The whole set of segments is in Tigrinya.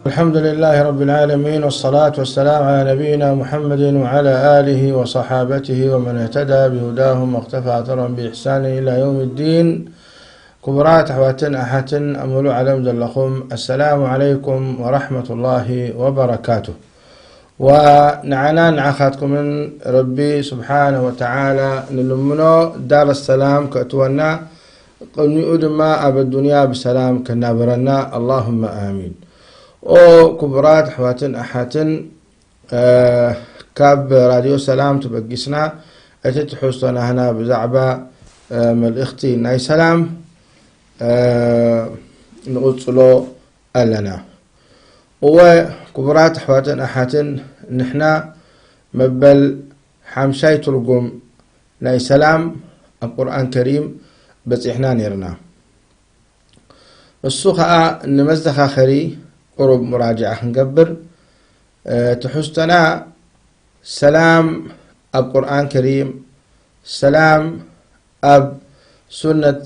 الحمد لله رب العالمين، والصلاة والسلام على نبينا محمد وعلى آله وصحابته ومن اهتدى بهداهم واقتفى أثرهم بإحسان إلى يوم الدين. ክቡራት ኣሕዋትን ኣሓትን ኣብ ሙሉእ ዓለም ዘለኹም፣ ኣሰላሙ ዓለይኩም ወራሕመቱላሂ ወበረካቱ። ወንዓናን ንዓኻትኩምን ረቢ ስብሓነ ወተዓላ ንልምኖ ዳር ሰላም ከእትወና፣ ቅድሚኡ ድማ ኣብ ኣዱንያ ብሰላም ከናብረና፣ ኣላሁመ ኣሚን። ኦ ክቡራት ኣሕዋትን ኣሓትን፣ እ፣ ካብ ራድዮ ሰላም ተበጊስና፣ እቲ ትሕዝቶ ናህና ብዛዕባ፣ እ፣ መልእኽቲ ናይ ሰላም፣ እ፣ ንቕጽሎ ኣለና። እወ ክቡራት ኣሕዋትን ኣሓትን፣ ንሕና መበል ሓምሻይ ትርጉም ናይ ሰላም ኣብ ቁርኣን ከሪም በጺሕና ኔርና። እሱ ኸኣ ንመዘኻኸሪ ቁሩብ ሙራጅዓ ክንገብር፣ እ፣ ትሕዝቶና ሰላም ኣብ ቁርኣን ከሪም፣ ሰላም ኣብ ሱነት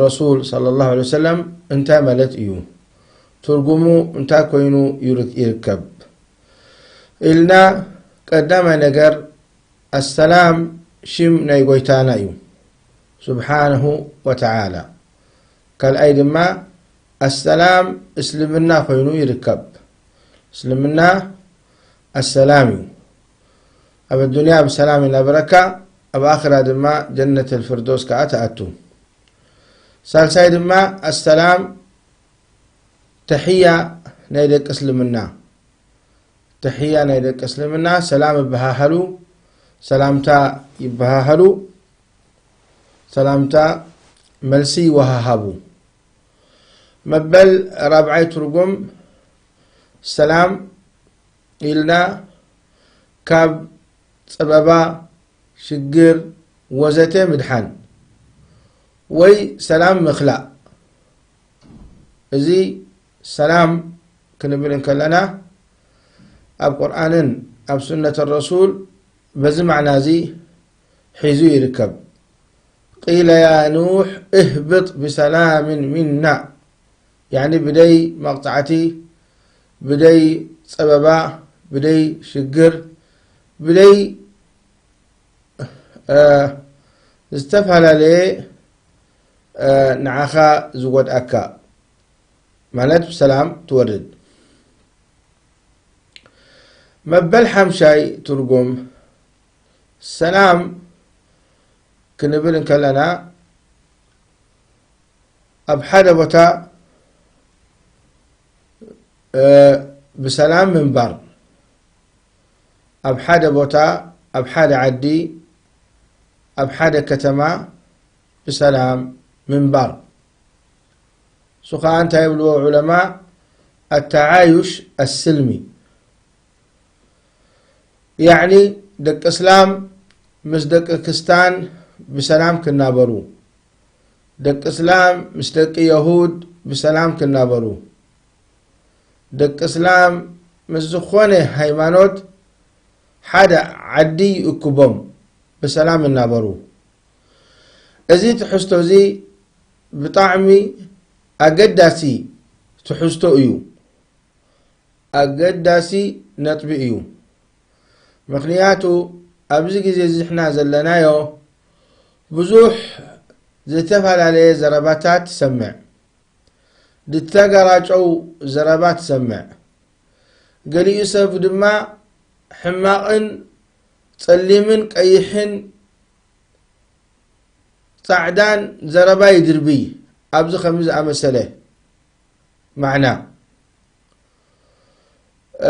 ረሱል ሰለላሁ ዐለይሂ ወሰለም እንታይ ማለት እዩ? ትርጉሙ እንታይ ኮይኑ ይር-፣ ይርከብ? ኢልና ቀዳማይ ነገር ኣሰላም ሽም ናይ ጎይታና እዩ ስብሓነሁ ወተዓላ። ካልኣይ ድማ ኣሰላም እስልምና ኮይኑ ይርከብ። እስልምና ኣሰላም እዩ። ኣብ ኣዱንያ ብሰላም ይነብረካ፣ ኣብ ኣኽራ ድማ ጀነተል ፍርዶስ ከኣ ትኣቱ። ሳልሳይ ድማ ኣሰላም ተሕያ ናይ ደቂ እስልምና። ተሕያ ናይ ደቂ እስልምና ሰላም ይበሃሃሉ፣ ሰላምታ ይበሃሃሉ፣ ሰላምታ መልሲ ይወሃሃቡ። መበል ራብዓይ ትርጉም ሰላም ኢልና ካብ ጸበባ፣ ሽግር፣ ወዘተ ምድሓን ወይ ሰላም ምኽላእ። እዚ ሰላም ክንብል እንከለና ኣብ ቁርኣንን ኣብ ሱነት ረሱል በዚ ማዕና እዚ ሒዙ ይርከብ። ቂለ ያ ኑሕ እህብጥ ብሰላምን ሚና፣ ያዕኒ ብደይ መቕጻዕቲ፣ ብደይ ጸበባ፣ ብደይ ሽግር፣ ብደይ፣ እ፣ ዝተፈላለየ፣ እ፣ ንዓኻ ዝጎድኣካ ማለት ብሰላም ትወርድ። መበል ሓምሻይ ትርጉም ሰላም ክንብል እንከለና ኣብ ሓደ ቦታ፣ እ፣ ብሰላም ምንባር፣ ኣብ ሓደ ቦታ፣ ኣብ ሓደ ዓዲ፣ ኣብ ሓደ ከተማ ብሰላም ምንባር። እሱ ኸዓ እንታይ ይብልዎ ዑለማ? ኣተዓዩሽ ኣስልሚ። ያዕኒ ደቂ እስላም ምስ ደቂ ክስታን ብሰላም ክናበሩ፣ ደቂ እስላም ምስ ደቂ የሁድ ብሰላም ክናበሩ፣ ደቂ እስላም ምስ ዝኾነ ሃይማኖት ሓደ ዓዲ ይእክቦም ብሰላም እናበሩ። እዚ ትሕዝቶ እዚ ብጣዕሚ ኣገዳሲ ትሕዝቶ እዩ። ኣገዳሲ ነጥቢ እዩ። ምኽንያቱ ኣብዚ ግዜ እዚ ንሕና ዘለናዮ ብዙሕ ዝተፈላለየ ዘረባታት ትሰምዕ፣ ዝተገራጨው ዘረባ ትሰምዕ። ገሊኡ ሰብ ድማ ሕማቕን ጸሊምን ቀይሕን ጻዕዳን ዘረባ ይድርብይ። ኣብዚ ከምዚ ዝኣመሰለ ማዕና፣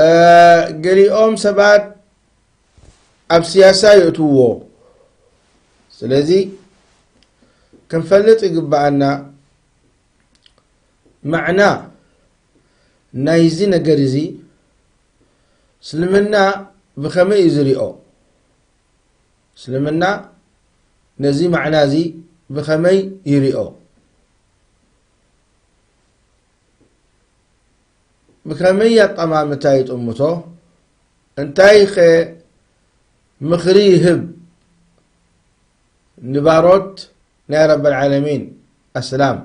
እ፣ ገሊኦም ሰባት ኣብ ስያሳ የእትውዎ። ስለዚ ክንፈልጥ ይግብኣና፣ ማዕና ናይዚ ነገር እዚ እስልምና ብኸመይ እዩ ዝሪኦ? እስልምና ነዚ ማዕና እዚ ብኸመይ ይሪኦ? ብኸመይ ኣጠማምታ ይጥምቶ? እንታይኸ ምኽሪ ይህብ ንባሮት ናይ ረበል ዓለሚን ኣስላም?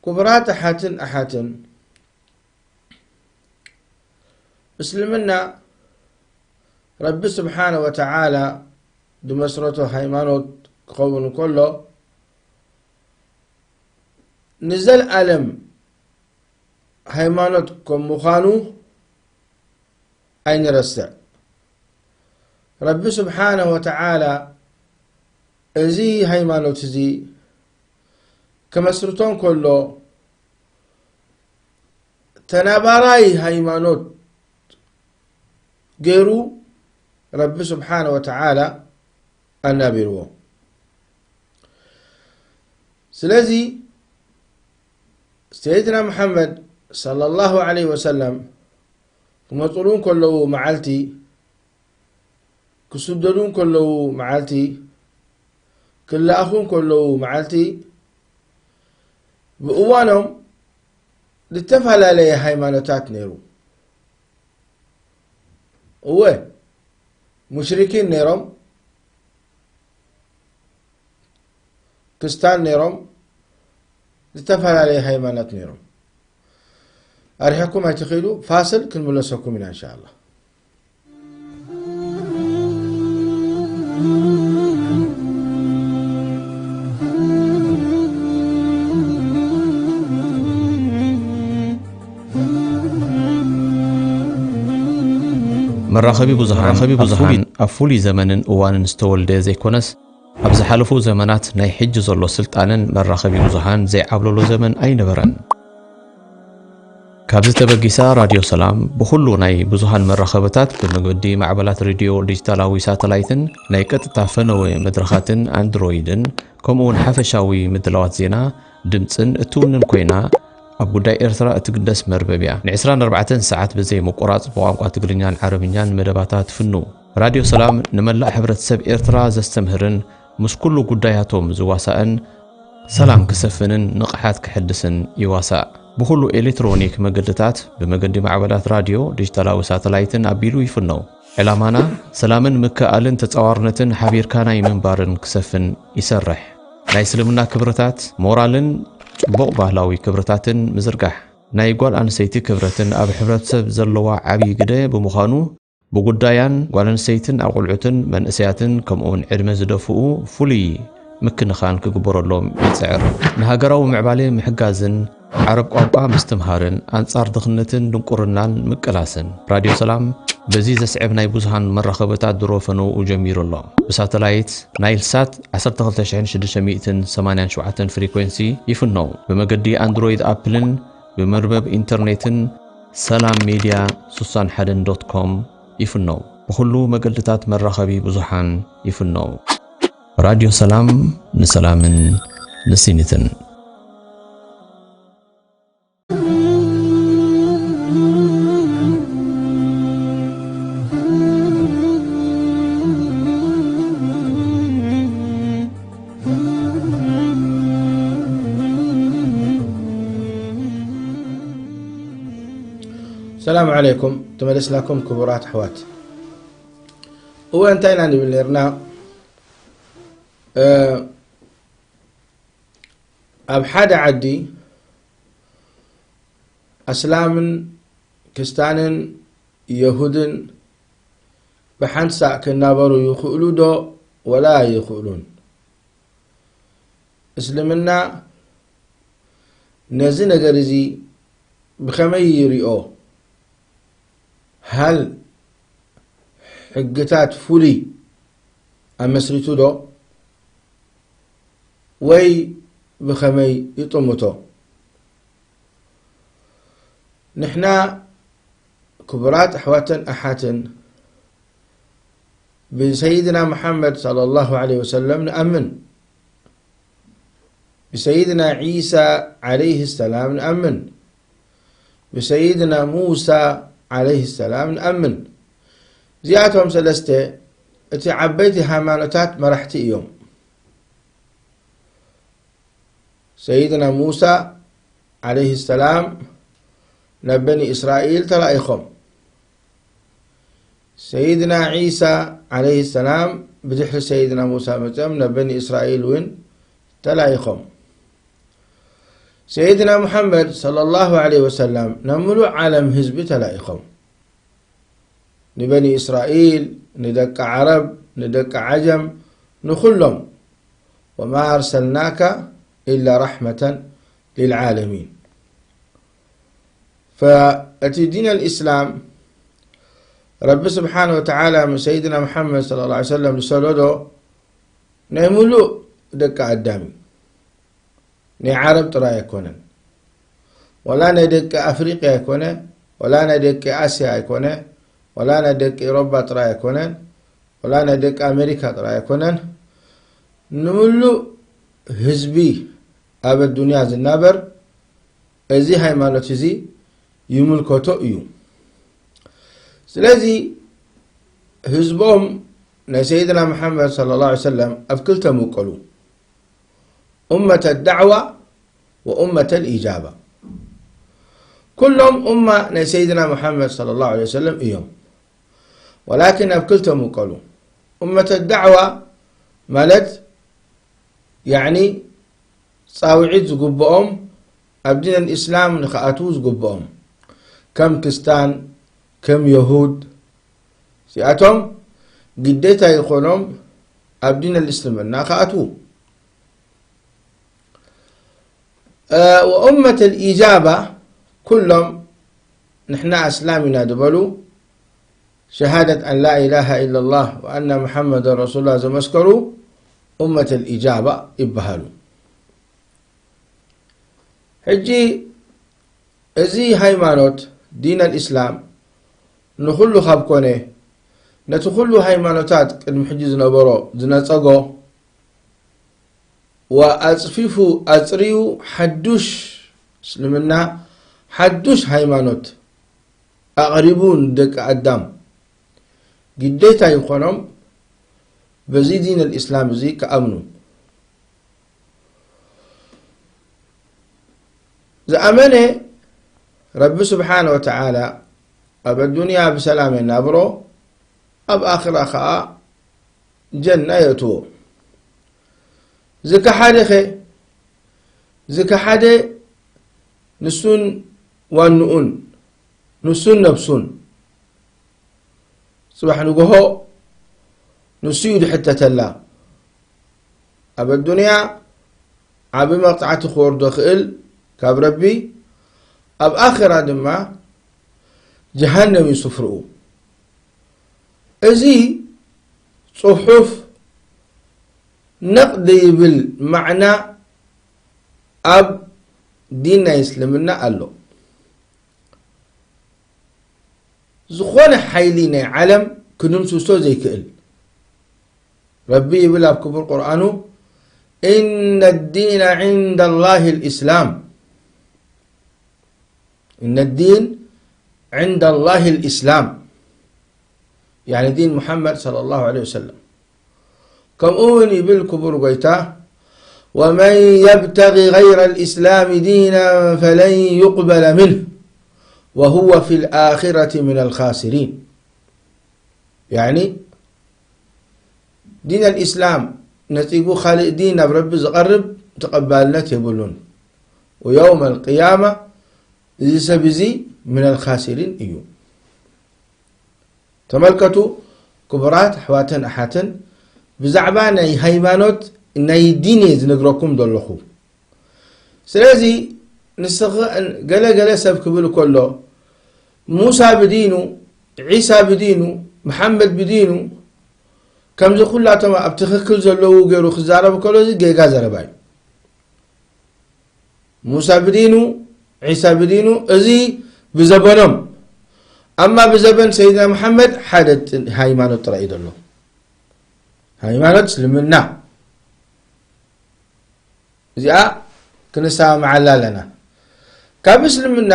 ክቡራት ኣሓትን ኣሓትን፣ እስልምና ረቢ ስብሓነ ወተዓላ ዝመስረቶ ሃይማኖት ክኸውን ከሎ፣ ንዘለኣለም ሃይማኖት ከም ምዃኑ ኣይንረስዕ። ረቢ ስብሓነ ወተዓላ እዚ ሃይማኖት እዚ ክመስርቶ እንከሎ፣ ተናባራይ ሃይማኖት ገይሩ ረቢ ስብሓነ ወተዓላ ኣናቢርዎ። ስለዚ ሰይድና መሓመድ ሰለላሁ ዐለይሂ ወሰለም ክመፁሉ እንከለዉ መዓልቲ፣ ክስደዱ እንከለዉ መዓልቲ፣ ክለኣኹ እንከለዉ መዓልቲ፣ ብእዋኖም ዝተፈላለየ ሃይማኖታት ነይሩ። እወ፣ ሙሽሪኪን ነይሮም፣ ክስታን ነይሮም፣ ዝተፈላለየ ሃይማኖት ነይሮም። ኣርሒቕኩም ኣይትኺዱ፣ ፋስል ክንምለሰኩም ኢና እንሻ ኣላህ። መራኸቢ ብዙሃን መራኸቢ ኣብ ብዙሃን ፍሉይ ኣብ ፍሉይ ዘመንን እዋንን ዝተወልደ ዘይኮነስ፣ ኣብ ዝሓለፉ ዘመናት ናይ ሕጂ ዘሎ ስልጣነን መራኸቢ ብዙሃን ዘይዓብለሎ ዘመን ኣይነበረን። ካብዚ ተበጊሳ ራድዮ ሰላም ብኹሉ ናይ ብዙሃን መራኸብታት፣ ብመገዲ ማዕበላት ሬድዮ፣ ዲጂታላዊ ሳተላይትን ናይ ቀጥታ ፈነወ መድረኻትን ኣንድሮይድን፣ ከምኡ እውን ሓፈሻዊ ምድላዋት ዜና፣ ድምጽን እትውንን ኮይና፣ ኣብ ጉዳይ ኤርትራ እትግደስ መርበብ እያ። ን ዕስራን ኣርባዕተን ሰዓት ብዘይ ምቁራጽ ብቋንቋ ትግርኛን ዓረብኛን መደባታ ትፍኑ። ራድዮ ሰላም ንመላእ ሕብረተሰብ ኤርትራ ዘስተምህርን ምስ ኩሉ ጉዳያቶም ዝዋሳእን፣ ሰላም ክሰፍንን ንቕሓት ክሕድስን ይዋሳእ። ብኹሉ ኤሌክትሮኒክ መገድታት፣ ብመገዲ ማዕበላት ራድዮ፣ ዲጂታላዊ ሳተላይትን ኣቢሉ ይፍነው። ዕላማና ሰላምን ምክእኣልን ተጻዋርነትን ሓቢርካ ናይ ምንባርን ክሰፍን ይሰርሕ። ናይ እስልምና ክብርታት፣ ሞራልን ጽቡቕ ባህላዊ ክብርታትን ምዝርጋሕ። ናይ ጓል ኣንስተይቲ ክብረትን ኣብ ሕብረተሰብ ዘለዋ ዓብዪ ግደ ብምዃኑ፣ ብጉዳያን ጓል ኣንስተይትን ኣቑልዑትን መንእሰያትን ከምኡውን ዕድመ ዝደፍኡ ፍሉይ ምክንኻን ክግበረሎም ይጽዕር። ንሃገራዊ ምዕባሌ ምሕጋዝን ዓረብ ቋንቋ ምስትምሃርን ኣንጻር ድኽነትን ድንቁርናን ምቅላስን። ራድዮ ሰላም በዚ ዘስዕብ ናይ ብዙሃን መራኸብታት ድሮ ፈነውኡ ጀሚሩ ኣሎ። ብሳተላይት ናይል ሳት ዓሰርተ ክልተ ሽሕን ሽዱሽተ ሚእትን ሰማንያን ሸውዓተን ፍሪኮንሲ ይፍነው። ብመገዲ ኣንድሮይድ ኣፕልን ብመርበብ ኢንተርኔትን ሰላም ሚድያ ስሳን ሓደን ዶት ኮም ይፍነው። ብኹሉ መገድታት መራኸቢ ብዙሓን ይፍነው። ራድዮ ሰላም ንሰላምን ንሲኒትን። ሰላም ዓለይኩም፣ ተመለስናኩም ክቡራት ኣሕዋት። እወ፣ እንታይ ኢና ንብል ነርና? እ፣ ኣብ ሓደ ዓዲ ኣስላምን ክስታንን የሁድን ብሓንሳእ ክናበሩ ይኽእሉ ዶ ወላ ኣይኽእሉን? እስልምና ነዚ ነገር እዚ ብኸመይ ይሪኦ? ሃል ሕግታት ፍሉይ ኣመስሪቱ ዶ ወይ ብኸመይ ይጥምቶ? ንሕና ክቡራት ኣሕዋትን ኣሓትን ብሰይድና መሓመድ ሰለላሁ ዐለይሂ ወሰለም ንኣምን። ብሰይድና ዒሳ ዓለይሂ ሰላም ንኣምን። ብሰይድና ሙሳ ዓለይሂ ሰላም ንኣምን። እዚኣቶም ሰለስተ እቲ ዓበይቲ ሃይማኖታት መራሕቲ እዮም። ሰይድና ሙሳ ዓለይሂ ሰላም ናብ በኒ እስራኤል ተላኢኾም። ሰይድና ዒሳ ዓለይሂ ሰላም ብድሕሪ ሰይድና ሙሳ መፅኦም ናብ በኒ እስራኤል እውን ተላኢኾም። ሰይድና ሙሐመድ ሰለላሁ ዓለይሂ ወሰለም ናብ ምሉእ ዓለም ህዝቢ ተላኢኾም። ንበኒ እስራኤል፣ ንደቂ ዓረብ፣ ንደቂ ዓጀም፣ ንኹሎም። ወማ ኣርሰልናካ ኢላ ረሕመተን ሊልዓለሚን። ፈእቲ ዲን ኣልእስላም ረቢ ስብሓን ወተዓላ ምስ ሰይድና ሙሐመድ ሰለላሁ ዓለይሂ ወሰለም ዝሰደዶ ናይ ሙሉእ ደቂ ኣዳም እዩ። ናይ ዓረብ ጥራይ ኣይኮነን። ወላ ናይ ደቂ ኣፍሪቃ ኣይኮነ፣ ወላ ናይ ደቂ ኣስያ ኣይኮነ፣ ወላ ናይ ደቂ ኤሮባ ጥራይ ኣይኮነን፣ ወላ ናይ ደቂ ኣሜሪካ ጥራይ ኣይኮነን። ንምሉእ ህዝቢ ኣብ ኣዱንያ ዝናበር እዚ ሃይማኖት እዚ ይምልከቶ እዩ። ስለዚ ህዝቦም ናይ ሰይድና መሓመድ ሰለላሁ ዐለይሂ ወሰለም ኣብ ክልተ ምቀሉ። ኡመተ ዳዕዋ ወኡመተ ልኢጃባ። ኩሎም ኡማ ናይ ሰይድና መሓመድ ሰለላሁ ዐለይሂ ወሰለም እዮም። ወላኪን ኣብ ክልተ ምቀሉ። ኡመተ ዳዕዋ ማለት ያዕኒ ጻውዒት ዝግብኦም ኣብ ዲን ኣልእስላም ንኽኣትዉ ዝግብኦም ከም ክስታን ከም የሁድ እዚኣቶም ግዴታ ይኾኖም ኣብ ዲን ኣልእስልምና ክኣትዉ። ወኡመት ኣልኢጃባ ኩሎም ንሕና ኣስላም ኢና ዝበሉ ሸሃደት ኣን ላኢላሃ ኢላላህ ወኣና ሙሓመድ ረሱሉላህ ዘመስከሩ ኡመት ኣልኢጃባ ይበሃሉ። ሕጂ እዚ ሃይማኖት ዲን ኣልእስላም ንኹሉ ካብ ኮነ ነቲ ኩሉ ሃይማኖታት ቅድሚ ሕጂ ዝነበሮ ዝነጸጎ ወኣጽፊፉ ኣጽርዩ ሓዱሽ እስልምና ሓዱሽ ሃይማኖት ኣቕሪቡ ንደቂ ኣዳም ግዴታ ይኾኖም በዚ ዲን ኣልእስላም እዚ ክኣምኑ። ዝኣመነ ረቢ ስብሓነ ወተዓላ ኣብ ኣዱንያ ብሰላም የናብሮ፣ ኣብ ኣኽራ ኸዓ ጀና የእትዎ። ዝከሓደኸ ዝከሓደ ንሱን ዋንኡን ንሱን ነብሱን ጽባሕ ንግሆ ንሱ እዩ ድሕተተላ። ኣብ ኣዱንያ ዓቢ መቕጻዕቲ ክወርዶ ክእል ካብ ረቢ፣ ኣብ ኣኽራ ድማ ጀሃነም እዩ ስፍርኡ። እዚ ጽሑፍ ነቕ ደይብል ማዕና ኣብ ዲን ናይ እስልምና ኣሎ። ዝኾነ ሓይሊ ናይ ዓለም ክድምስሶ ዘይክእል። ረቢ ይብል ኣብ ክቡር ቁርኣኑ፣ إن الدين عند الله الإسلام. إن الدين عند الله الإسلام. ያኒ ዲን ሙሓመድ ሰለላሁ ዐለይሂ ወሰለም። ከምኡ እውን ይብል ክቡር ጎይታ፣ ومن يبتغ غير الإسلام دينا فلن يقبل منه وهو في الآخرة من الخاسرين. ያኒ ዲን ኣልእስላም ነጺጉ ካልእ ዲን ናብ ረቢ ዝቐርብ ተቐባልነት የብሉን። ወየውም ኣልቅያማ እዚ ሰብ እዚ ምን ኣልኻሲሪን እዩ። ተመልከቱ ክቡራት ኣሕዋትን ኣሓትን፣ ብዛዕባ ናይ ሃይማኖት ናይ ዲን እየ ዝነግረኩም ዘለኹ። ስለዚ ንስኽ ገለ ገለ ሰብ ክብል ከሎ ሙሳ ብዲኑ፣ ዒሳ ብዲኑ፣ መሓመድ ብዲኑ፣ ከምዚ ኩላቶም ኣብ ትኽክል ዘለዉ ገይሩ ክዛረብ ከሎ እዚ ጌጋ ዘረባ እዩ። ሙሳ ብዲኑ፣ ዒሳ ብዲኑ፣ እዚ ብዘበኖም። ኣማ ብዘበን ሰይድና መሓመድ ሓደ ጥ-፣ ሃይማኖት ጥራይ እዩ ዘሎ። ሃይማኖት እስልምና። እዚኣ ክንሰማማዓላ ኣለና። ካብ እስልምና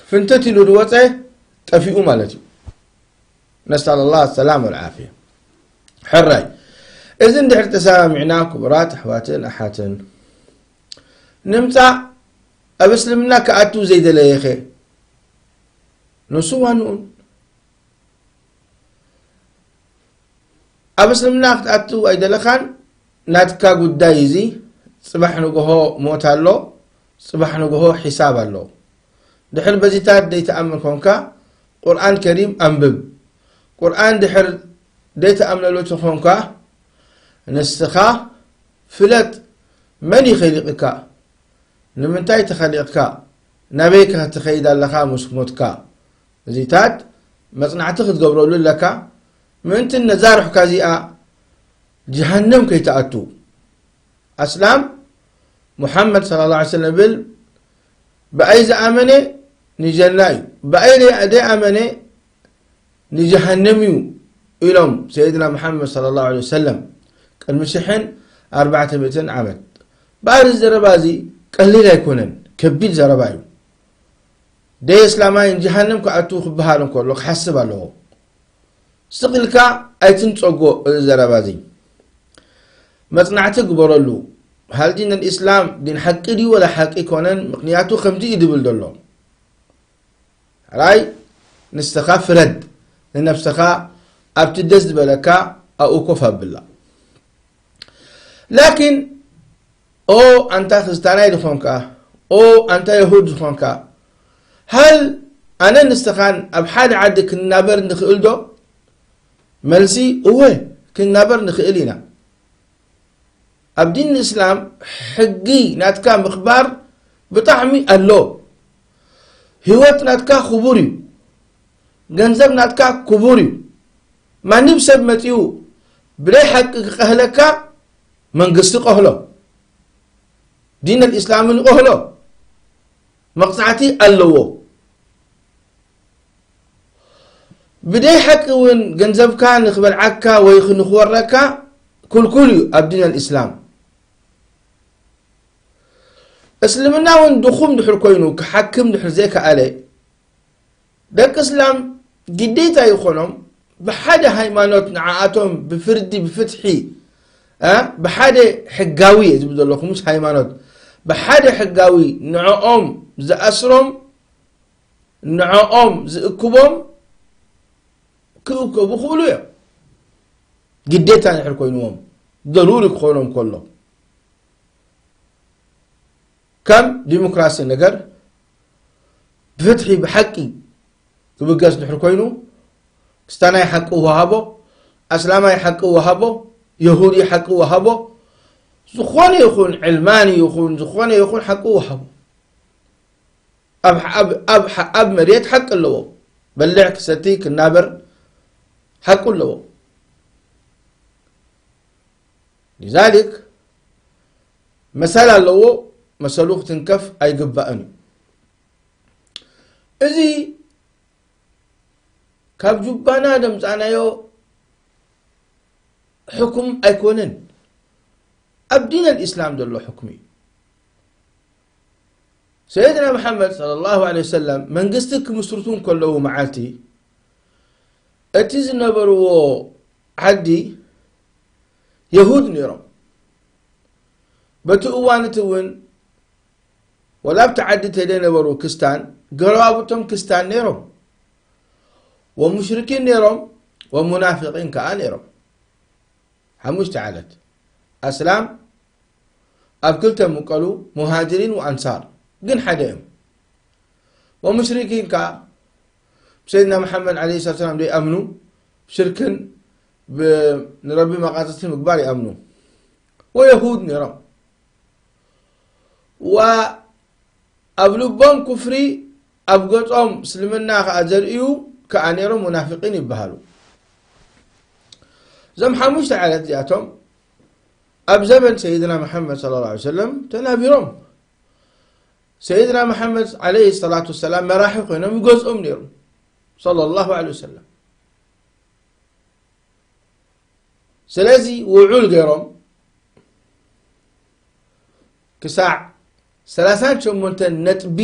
ፍንትት ኢሉ ዝወፀ ጠፊኡ ማለት እዩ። ነስኣል ኣላህ ሰላም ወልዓፍያ። ሕራይ፣ እዚ እንድሕር ተሰማሚዕና፣ ክቡራት ኣሕዋትን ኣሓትን፣ ንምፃእ ኣብ እስልምና ክኣቱ ዘይደለየኸ? ንሱ ዋንኡን። ኣብ እስልምና ክትኣቱ ኣይደለኻን፣ ናትካ ጉዳይ እዚ። ፅባሕ ንግሆ ሞት ኣሎ፣ ፅባሕ ንግሆ ሒሳብ ኣሎ። ድሕር በዚታት ደይትኣምን ኮንካ፣ ቁርኣን ከሪም ኣንብብ። ቁርኣን ድሕር ደይትኣምነሉ ተኾንካ፣ ንስኻ ፍለጥ፣ መን እዩ ኸሊቕካ? ንምንታይ ተኸሊቕካ? ናበይ ከ ትኸይድ ኣለኻ ምስ ሞትካ? እዚታት መጽናዕቲ ክትገብረሉ ኣለካ። ምእንቲ ነዛ ሩሕካ እዚኣ ጀሃነም ከይትኣቱ። ኣስላም ሙሓመድ ሰለላሁ ዐለይሂ ወሰለም ይብል፣ ብኣይ ዝኣመነ ንጀና እዩ፣ ብኣይ ደይ-፣ ደይኣመነ ንጀሃነም እዩ ኢሎም ሰይድና መሓመድ ሰለላሁ ዐለይሂ ወሰለም ቅድሚ ሽሕን ኣርባዕተ ሚእትን ዓመት። በኣር ዘረባ እዚ ቀሊል ኣይኮነን፣ ከቢድ ዘረባ እዩ። ደይ እስላማይን ጀሃነም ክኣቱ ክበሃል እንከሎ ክሓስብ ኣለዎ። ስቕ ኢልካ ኣይትንጸጎ እዚ ዘረባ እዚ። መጽናዕቲ ግበረሉ። ሃል ዲን ኣልእስላም ዲን ሓቂ ድዩ ወላ ሓቂ ኣይኮነን? ምኽንያቱ ከምዚ እዩ ድብል ዘሎ። ራይ ንስኻ ፍረድ፣ ንነብስኻ ኣብቲ ደስ ዝበለካ ኣብኡ ኮፍ ኣብላ። ላኪን ኦ ኣንታ ክርስታናይ ዝኾንካ፣ ኦ ኣንታ የሁድ ዝኾንካ፣ ሃል ኣነ ንስኻን ኣብ ሓደ ዓዲ ክንናበር ንኽእል ዶ? መልሲ እወ፣ ክንናበር ንኽእል ኢና። ኣብ ዲን እስላም ሕጊ ናትካ ምኽባር ብጣዕሚ ኣሎ። ህይወት ናትካ ክቡር እዩ። ገንዘብ ናትካ ክቡር እዩ። ማንም ሰብ መጺኡ ብለይ ሓቂ ክቐህለካ መንግስቲ ቀህሎ። ዲን ኣልእስላምን ይቐህሎ። መቕጻዕቲ ኣለዎ። ብደይ ሓቂ እውን ገንዘብካ ንኽበልዓካ ወይ ንኽወረካ ክልኩል እዩ ኣብ ዲን ኣልእስላም። እስልምና እውን ድኹም ድሕር ኮይኑ ክሓክም ድሕር ዘይከኣለ፣ ደቂ እስላም ግዴታ ይኾኖም ብሓደ ሃይማኖት ንዓኣቶም ብፍርዲ ብፍትሒ፣ እ፣ ብሓደ ሕጋዊ እየ ዝብል ዘለኹ፣ ምስ ሃይማኖት ብሓደ ሕጋዊ ንዕኦም ዝኣስሮም፣ ንዕኦም ዝእክቦም ክእከቡ ክእሉ እዮም። ግዴታ ድሕር ኮይንዎም፣ ደሩሪ ክኾኖም ከሎ፣ ከም ዲሞክራሲ ነገር ብፍትሒ ብሓቂ ክብገስ ድሕር ኮይኑ፣ ክስታናይ ሓቂ ወሃቦ፣ ኣስላማይ ሓቂ ወሃቦ፣ የሁዲ ሓቂ ወሃቦ፣ ዝኾነ ይኹን ዕልማኒ ይኹን ዝኾነ ይኹን ሓቂ ወሃቦ። ኣብ፣ ኣብ፣ ኣብ፣ ኣብ መሬት ሓቂ ኣለዎ። በልዕ ክሰቲ ክናበር ሓቁ ኣለዎ። ሊዛሊክ መሰል ኣለዎ፣ መሰሉ ክትንከፍ ኣይግባእን እዩ። እዚ ካብ ጁባና ደምፃናዮ ሕኩም ኣይኮነን። ኣብ ዲን ኣልእስላም ዘሎ ሕኩም እዩ። ሰይድና መሓመድ ሰለላሁ ዐለይሂ ወሰለም መንግስቲ ክምስርቱ እንከለዉ መዓልቲ እቲ ዝነበርዎ ዓዲ የሁድ ነይሮም። በቲ እዋን እቲ እውን ወላ ኣብቲ ዓዲ ተደነበሩ ክስታን፣ ገረባብቶም ክስታን ነይሮም፣ ወሙሽሪኪን ነይሮም፣ ወሙናፊቂን ከኣ ነይሮም። ሓሙሽተ ዓለት ኣስላም ኣብ ክልተ ምቀሉ፣ ሙሃጅሪን ወኣንሳር ግን ሓደ እዮም። ወሙሽሪኪን ከኣ ብሰይድና መሓመድ ዓለይሂ ሰላቱ ወሰላም ዘይኣምኑ፣ ሽርክን ብ-፣ ንረቢ መቃጽቲ ምግባር ይኣምኑ። ወየሁድ ነይሮም። ወኣብ ልቦም ኩፍሪ፣ ኣብ ገጾም እስልምና ከኣ ዘርእዩ ከኣ ነይሮም፣ ሙናፊቂን ይበሃሉ። እዞም ሓሙሽተ ዓለት እዚኣቶም ኣብ ዘበን ሰይድና መሓመድ ሰለላሁ ዐለይሂ ወሰለም ተናቢሮም። ሰይድና መሓመድ ዓለይሂ ሰላቱ ወሰላም መራሒ ኮይኖም ይገዝኦም ነይሮም፣ ሰለላሁ ዐለይሂ ወሰለም። ስለዚ ውዑል ገይሮም ክሳዕ ሰላሳን ሸሞንተን ነጥቢ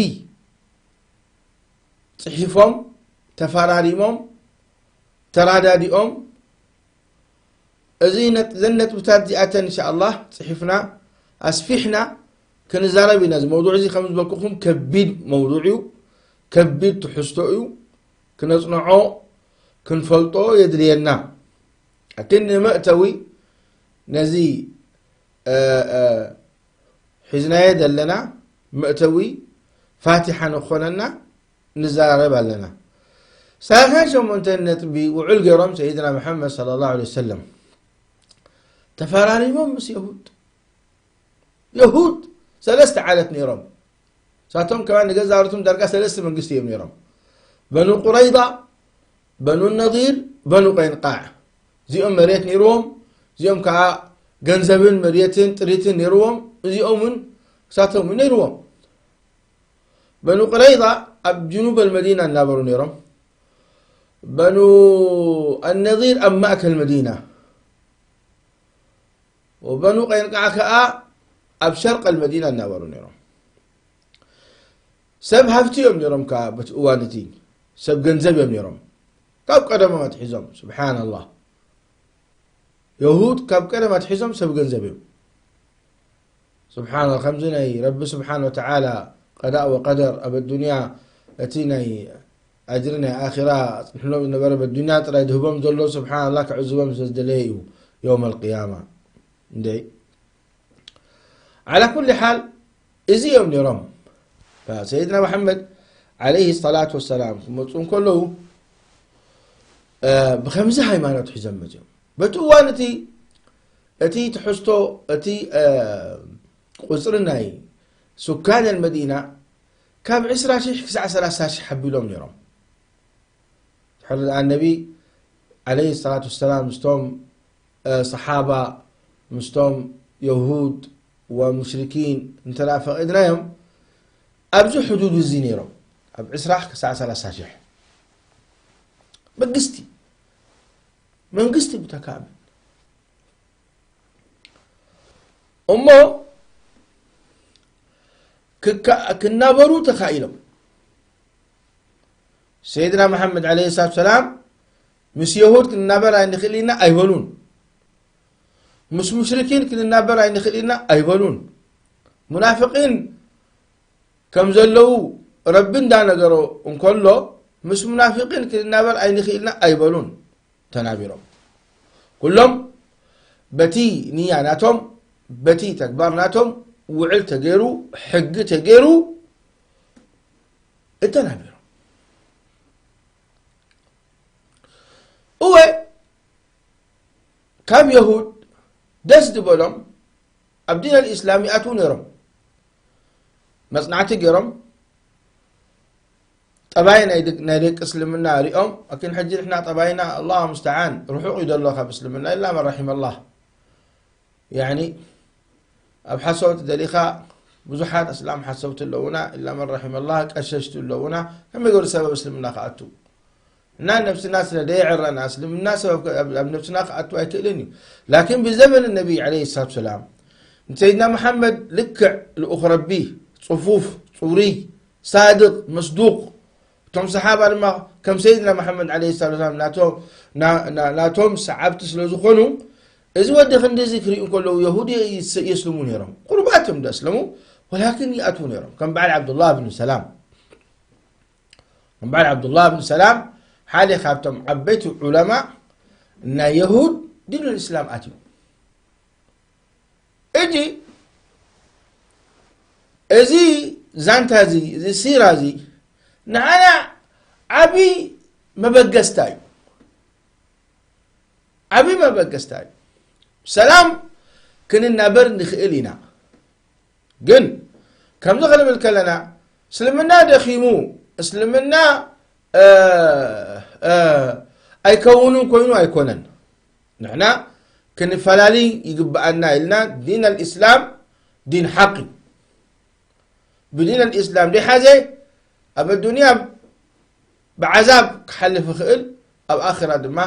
ጽሒፎም፣ ተፈራሪሞም፣ ተራዳዲኦም። እዚ ነት-፣ ዘን ነጥብታት እዚኣተን እንሻኣላህ ጽሒፍና፣ ኣስፊሕና ክንዛረብ ኢና። እዚ መውዱዕ እዚ ከም ዝበልኩኹም ከቢድ መውዱዕ እዩ፣ ከቢድ ትሕዝቶ እዩ። ክነጽንዖ፣ ክንፈልጦ የድልየና። ግን ንመእተዊ ነዚ፣ እ፣ እ፣ ሒዝናዮ ዘለና መእተዊ ፋቲሓ ንኾነና ንዘራረብ ኣለና። ሰላሳን ሸሞንተን ነጥቢ ውዕል ገይሮም ሰይድና መሐመድ ሰለላሁ ዐለይሂ ወሰለም። ተፈራሪሞም ምስ የሁድ። የሁድ ሰለስተ ዓለት ነይሮም። ሳቶም ከማን ንገዛእ ርእሶም ዳርጋ ሰለስተ መንግስቲ እዮም ነይሮም። በኑ ቁረይዛ፣ በኑ ነዲር፣ በኑ ቀይንቃዕ። እዚኦም መሬት ነይርዎም፣ እዚኦም ከዓ ገንዘብን መሬትን ጥሪትን ነይርዎም። እዚኦም እውን እሳቶም እውን ነይርዎም። በኑ ቁረይዛ ኣብ ጅኑብ ኣልመዲና እናበሩ ነይሮም። በኑ ኣነዲር ኣብ ማእከል መዲና፣ ወበኑ ቀይንቃዕ ከዓ ኣብ ሸርቅ ኣልመዲና እናበሩ ነይሮም። ሰብ ሃብቲ እዮም ነይሮም፣ ከዓ በቲ እዋን እቲ ሰብ ገንዘብ እዮም ነይሮም። ካብ ቀደሞም ኣትሒዞም፣ ስብሓንላህ፣ የሁድ ካብ ቀደም ኣትሒዞም ሰብ ገንዘብ እዮም። ስብሓንላህ፣ ከምዚ ናይ ረቢ ስብሓን ወተዓላ ቀዳእ ወቀደር ኣብ ኣዱንያ እቲ ናይ ኣጅሪ ናይ ኣኺራ ኣጽንሕሎም ዝነበረ፣ ኣብ ኣዱንያ ጥራይ ድህቦም ዘሎ፣ ስብሓንላህ፣ ክዕዝቦም ስለ ዝደለየ እዩ፣ የውም ኣልቅያማ። እንዴ፣ ዓላ ኩሊ ሓል፣ እዚ እዮም ነይሮም። ሰይድና መሐመድ ዓለይሂ ሰላቱ ወሰላም ክመፁ እንከለዉ፣ እ፣ ብኸምዚ ሃይማኖት ሒዞም መፅኦም። በቲ እዋን እቲ፣ እቲ ትሕዝቶ፣ እቲ፣ እ፣ ቁፅሪ ናይ ሱካን ኣልመዲና ካብ ዕስራ ሺሕ ክሳዕ ሰላሳ ሺሕ ሓቢሎም ነይሮም። ድሕሪ ደኣ ነቢ ዓለይሂ ሰላቱ ወሰላም ምስቶም፣ እ፣ ሰሓባ፣ ምስቶም የሁድ ወሙሽሪኪን እንተ ደኣ ፈቒድናዮም፣ ኣብዚ ሕዱድ እዚ ነይሮም፣ ኣብ ዕስራ ክሳዕ ሰላሳ ሺሕ። መንግስቲ፣ መንግስቲ ብተካእመን እሞ ክካ-፣ ክናበሩ ተኻኢሎም። ሰይድና መሓመድ ዓለይሂ ሰላቱ ሰላም ምስ የሁድ ክንናበር ኣይንኽእል ኢና ኣይበሉን። ምስ ሙሽሪኪን ክንናበር ኣይንኽእል ኢና ኣይበሉን። ሙናፍቂን ከም ዘለዉ ረቢ እንዳነገሮ እንከሎ፣ ምስ ሙናፍቂን ክንናበር ኣይንኽእል ኢና ኣይበሉን። ተናቢሮም። ኩሎም በቲ ንያ ናቶም፣ በቲ ተግባር ናቶም ውዕል ተገይሩ፣ ሕጊ ተገይሩ እተናቢሮም። እወ፣ ካብ የሁድ ደስ ዝበሎም ኣብ ዲን ኣልኢስላም ይኣትዉ ነይሮም። መጽናዕቲ ገይሮም፣ ጠባይ ናይ ደቅ-፣ ናይ ደቂ እስልምና ሪኦም፣ ላኪን ሕጂ ንሕና ጠባይና፣ ኣላሁ ሙስተዓን፣ ርሑቕ እዩ ዘሎ ካብ እስልምና፣ ኢላ መን ረሒመላህ። ያኒ፣ ኣብ ሓሶት ደሊኻ፣ ብዙሓት ኣስላም ሓሰውቲ ኣለዉና፣ ኢላ መን ረሒመላህ፣ ቀሸሽቲ ኣለዉና፣ ከመይ ገይሩ ሰብ ኣብ እስልምና ክኣቱ? እና ነብስና ስለ ደየዕረና፣ እስልምና ሰብ ኣብ፣ ኣብ፣ ኣብ ነብስና ክኣቱ ኣይክእልን እዩ። ላኪን ብዘመን ነቢ ዓለይሂ ሰላቱ ሰላም፣ ንሰይድና መሓመድ ልክዕ ልኡኽ ረቢ፣ ጽፉፍ፣ ጽሩይ፣ ሳድቕ፣ መስዱቕ፣ እቶም ሰሓባ ድማ ከም ሰይድና መሓመድ ዓለይሂ ሰላቱ ሰላም ናቶ-፣ ና-፣ ና-፣ ናቶም ሰዓብቲ ስለ ዝኾኑ፣ እዚ ወዲ ክንድዚ ክርእዩ እንከለዉ፣ የሁድ የ-፣ የስ-፣ የስልሙ ነይሮም። ቁሩባት እዮም ደስለሙ፣ ወላኪን ይኣትዉ ነይሮም። ከም በዓል ዓብዱላህ ብን ሰላም። በዓል ዓብዱላህ ብን ሰላም ሓደ ካብቶም ዓበይቲ ዑለማ ናይ የሁድ ዲኑል እስላም ኣትዩ። እጂ እዚ ዛንታ እዚ፣ እዚ ሲራ እዚ ንዓና ዓቢ መበገስታ እዩ። ዓቢ መበገስታ እዩ። ሰላም ክንናበር ንኽእል ኢና። ግን ከምዚ ክንብል ከለና፣ እስልምና ደኺሙ፣ እስልምና፣ እ፣ እ፣ ኣይከውንን ኮይኑ ኣይኮነን። ንሕና ክንፈላለይ ይግብኣና ኢልና፣ ዲን ኣልእስላም ዲን ሓቂ። ብዲን ኣልእስላም ደይሓዘ፣ ኣብ ኣዱንያ ብዓዛብ ክሓልፍ ይኽእል፣ ኣብ ኣኽራ ድማ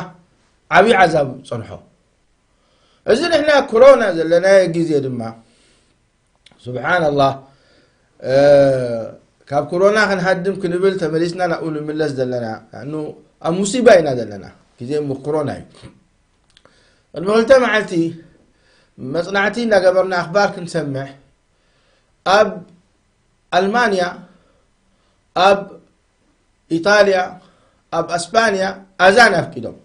ዓብዪ ዓዛብ ጸንሖ። እዚ ንሕና ኮሮና ዘለናዮ ግዜ ድማ፣ ሱብሓነላህ፣ እ፣ ካብ ኮሮና ክንሃድም ክንብል ተመሊስና ናብኡ ንምለስ ዘለና። ንኣኑ ኣብ ሙሲባ ኢና ዘለና። ግዜ ሙ-፣ ኮሮና እዩ። ቅድሚ ክልተ መዓልቲ መጽናዕቲ እናገበርና ኣኽባር ክንሰምዕ፣ ኣብ ኣልማንያ፣ ኣብ ኢጣልያ፣ ኣብ ኣስፓንያ ኣዛን ኣፍቂዶም።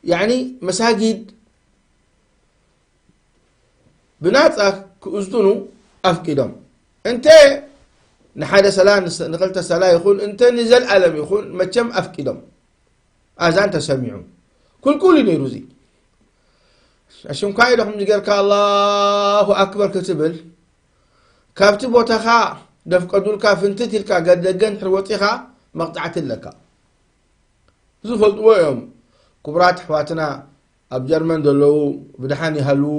ያዕኒ መሳጊድ ብናጻ ክእዝኑ ኣፍቂዶም። እንተ ንሓደ ሰላ፣ ንስ-፣ ንኽልተ ሰላ ይኹን፣ እንተ ንዘልኣለም ይኹን፣ መቸም ኣፍቂዶም። ኣዛን ተሰሚዑ። ኩልኩል እዩ ነይሩ እዚ። ኣሽምካ ኢለ ከምዚ ጌርካ ኣላሁ ኣክበር ክትብል፣ ካብቲ ቦታኻ ደፍቀዱልካ ፍንትት ኢልካ ገደገ እንድሕር ወጺኻ መቕጻዕቲ ኣለካ። ዝፈልጥዎ እዮም። ክቡራት ኣሕዋትና ኣብ ጀርመን ዘለዉ ብድሓን ይሃልዉ።